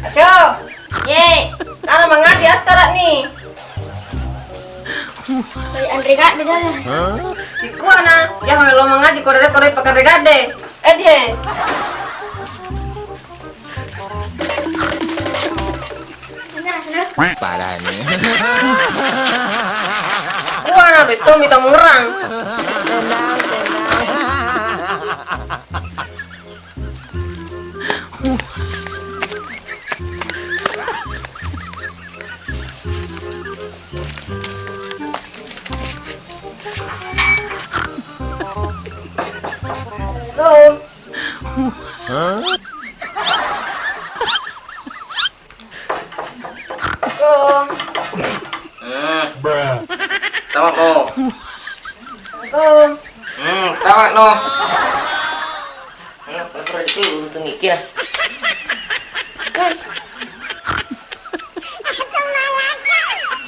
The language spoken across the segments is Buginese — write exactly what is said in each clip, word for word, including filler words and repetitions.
Asyo. Ye. Nana mangaji astara ni. Anre kadde dala. Ikkuana, ya lo mangaji kore kore pakarre gadde. Eh, die. Parani. Kuana betul mita murang. Assalamualaikum. Assalamualaikum. Hmm. Tama ko. Assalamualaikum. Hmm, tama no. Kenapa perlu itu urusan mikir? Kan.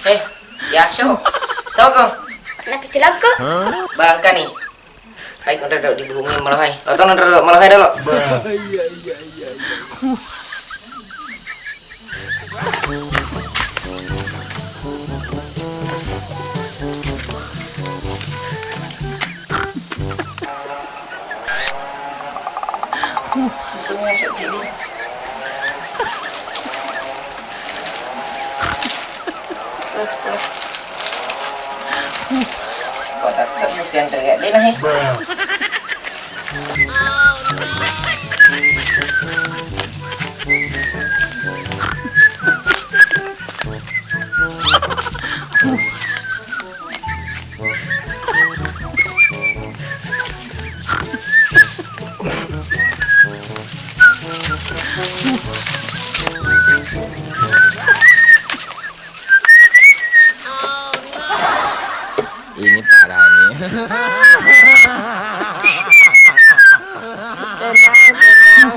Eh, Yasyo. Tau ko? Kenapa silapku? Bangka nih. Ayo, udah, udah dihubungin malah hai. Lo tau, udah, udah, malah hai dah lo. Kota sebu sian rega dena he. Ini parah nih. Tenang, tenang.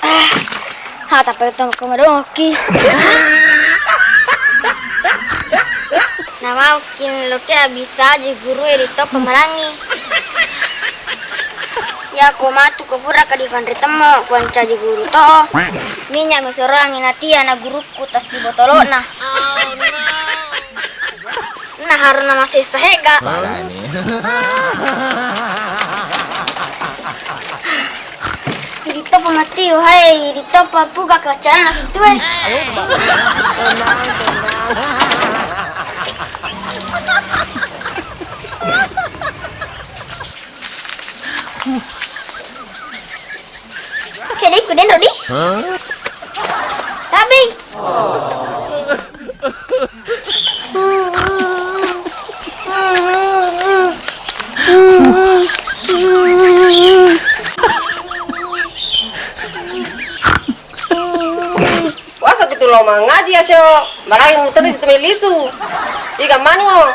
Ah, ha, tapi tong ko madongoki. Namaukin lo kira bisa aja guru e ri to pamalangi. Ya ko matu ko pura ka dipanre temmo, ko ancaji guru to. Minyak meserangi natia na gurukku tas di botolona. Nah, haruna masessa hega. Parani. Idi topa mati, wahai, idi topa puga kacarana pintue. Oke, deh, ikut deh, Rodi. Tabe. Puasa pitu lo mangaji, Asyo. Marangi muterri tu melisu. Iga manuo.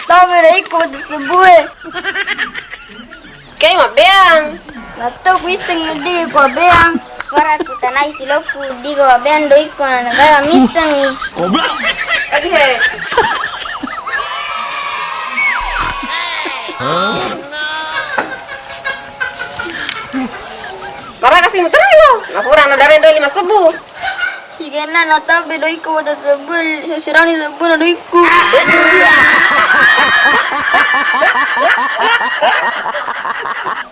Tabe, deh, ikut sebue. Kei mabbeang. Natto kuisseng di ko abbeang. Wara kutanai silokku di ko abbeang doikko na negara misseng. Goblok. Tadi he. Maraga si muterri lo. Napura na dare doi lima sebbu. Sigenna natabe doikku wata sebbu, sesirani sebbu na doikku.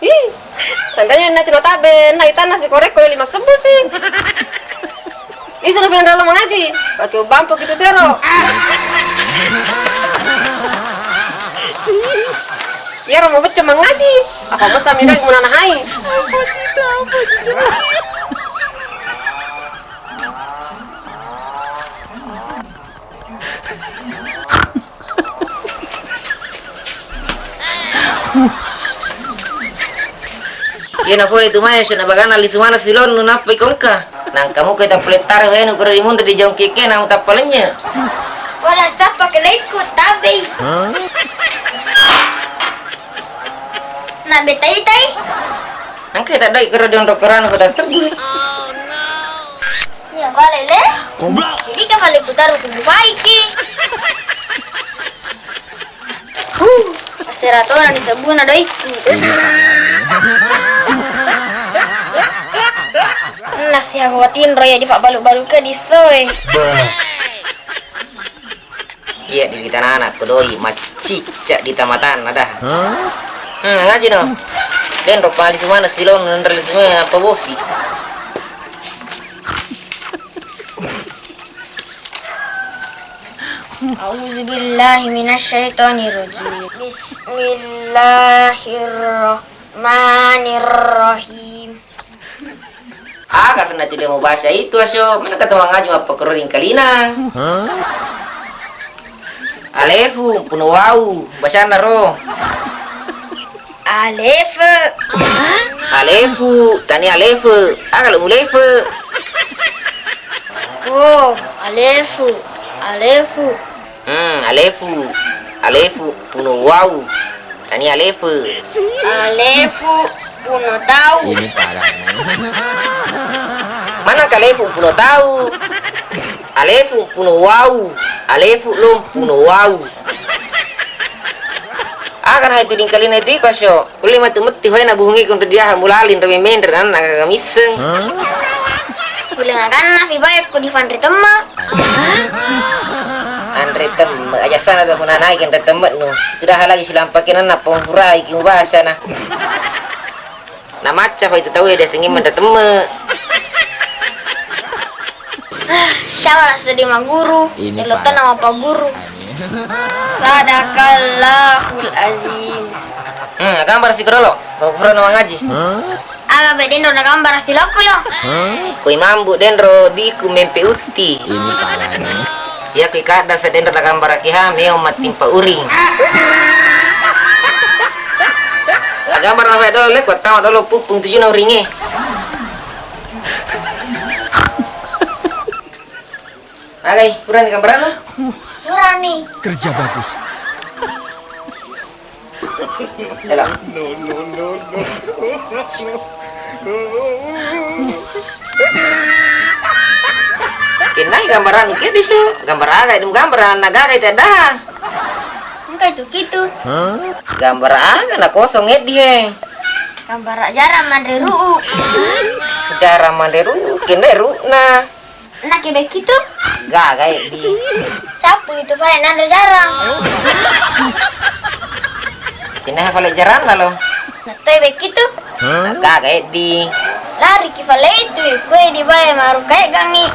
Ih, seandainya na tino tabe, na itanna sikorekko lima sebbu si. Isu na pinralo mangaji, pake ubampo kita sero. Iyaro mabecco mangaji, apa mesa midai munana hai. Iya na pole tu mai, sio na bagana lisu mana silonnu nappa ikongka. Nangka muka tappa lettare wenu kuro di munri di jongkeke namu tappa lenye. Wala sappa ke doikku tabei. Na betai tai. Angka tak doi kuro di onrok kerana kota tebu. Iya bale le. Goblok. Jadi ka fale kutaro kubufaiki. Huh, asera tona disebbuna doikku. Nasi aku watinro ya difabbalu-baluke disoe. Iya, di tanana ko doi maccicca di tamatanna dah. Hmm, ngaji no. Denro pali semana silong nendrel semua apa bosi. A'udzubillahi minasyaitonirrajim. Bismillahirrahmanirrahim. Aga senna tu dia mubasa itu, aso. Mana kata mangaji mappakurring kalina. Alefu puno wau, basana ro. Alefe. Alefu, tani alefe. Aga lo mulefe. Oh, alefu. Alefu. Hmm, alefu. Alefu puno wau, tani alefe. Alefu puno tau. Ini parah. Mana kalefu puno tau? Alefu puno wau. Alefu lom puno wau. Aga na itu dingkalina itu iko, aso. Kulle matu metti hoe na buhungi kuntu diaha mulalin reme menre nanna aga misseng. Kulle ngaganna fi bae ko difanre temme. Anre temme, aja sana da punanai anre temme nu. Tidak lagi silampaki nanna pongkurai ki mubasa na. Na macca fa itu tau ya diasengi menre temme. Syawala seddi maguru, ini elo tona mapaguru. Sadaqallahul azim. Hmm, agambara siko dolo. Pura na mangaji. Aga be denro nagambara silokku lo. Koi mambu denro biku mempe utti. Ini parah ini. Iya, kui kada sedendro nagambara kiha meo mattimpa uring. Agambara na dolo le, kuattama dolo puppung tujuna uringe. Agai, purani gambaranu? Purani. Kerja bagus. Elo. Kennai gambaranu ke disu? Gambar aga dum gambar anak gaga itu dah. Engka itu kitu. Gambar aga na kosong eddi he. Gambar jarang manre ru'u. Jarang manre ru'u, kennai ru'na. Nake bekkitu? Gaga eddi. Sapu itu fale nanre jarang. Pindah fale jaranna lo. Nattoi bekkitu? Gaga eddi. Lari ki fale itu, kue di bae maru kae gangi.